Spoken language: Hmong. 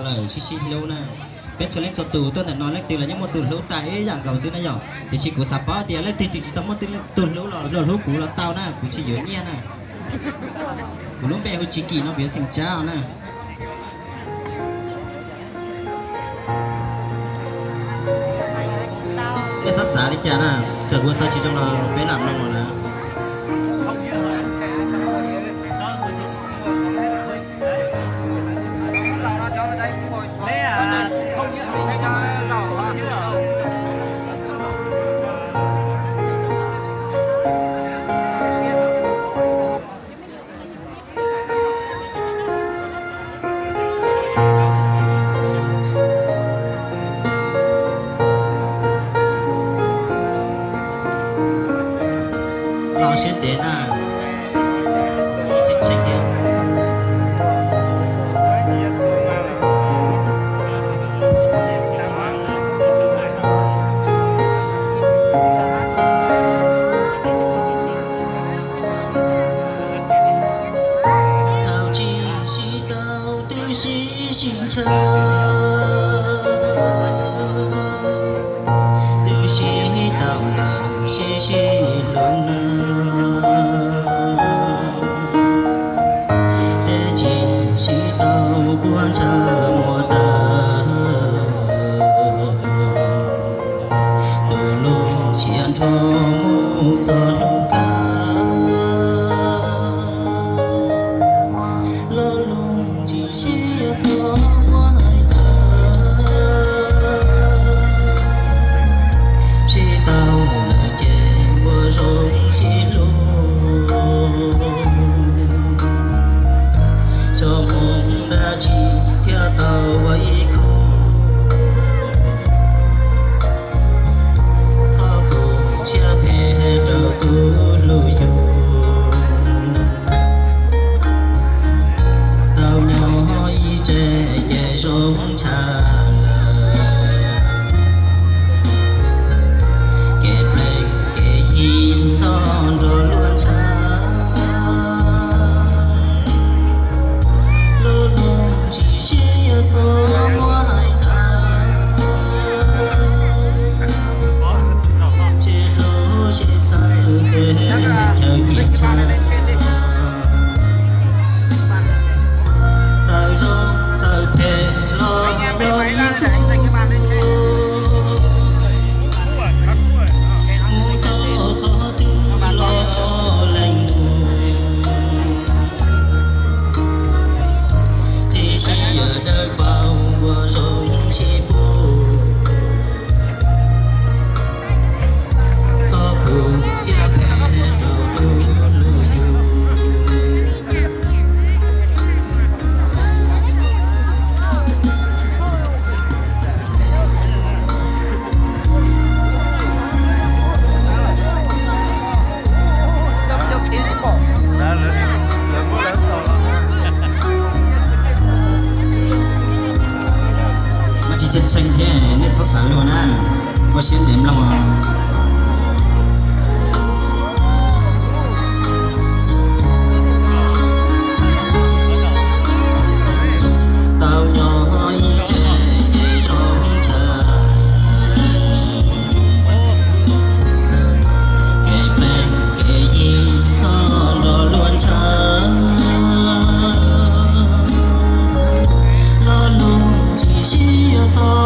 Lawm sib sib hlub na. Peb txhua leej txhua tus tuaj ntawm no leej twg los yeej muaj tus hlub tag ib yam nkaus xwb na yom. Tiam sis kuv xav paub tias leej twg tsis tau muaj tus hlub los luag hlub kuv los tau na, kuv tsis yuav nyiaj na. Kuv lub npe hu Tsis Kim no, kuv yuav xeem Tsab na. Nej txhob xav li cas na, txawm ua tau tsis zoo los peb lam mloog na. Los siab ntev na, tsis tshee thiab. Thaum tsis sib tau twb sib sib ntshaw, twb sib tau lawm sib sib hlub na. Tej tsis sib tau quaj ntshaw muab tawm, tus lub siab nrho mus txog hnub kawg. Lo lus tsis sib yuav txog muab hais tawm, sib tau lawm ces ua zoo sib hlub. Xyov mus dab tsi thiaj tau ua ib khub, txhob khuv siab phem rau tus hlub yus. Tau nyob ib tse ces zoo tshaj lawm, kev plees kev yig txhob nrog luag ntshaw. Lo lus tsis sib yuav txog muab hais tawm, sib hlub sib txawv tes chaw cia tshaj. Txawm zoo txawm phem los yog ib khub, mus txog qhov twg los lees mus, thiaj sib yuav dawb paug ua zoo sib pub. Txhob khuv siab phem rau tus hlub yus. Mas tsis tshee thiab, nej txhob xav luag na, ua siab ntev mloog. Tau nyob ib tse ces zoo tshaj, kev plees kev yig txhob nrog luag ntshaw. Lo lus tsis sib yuav txog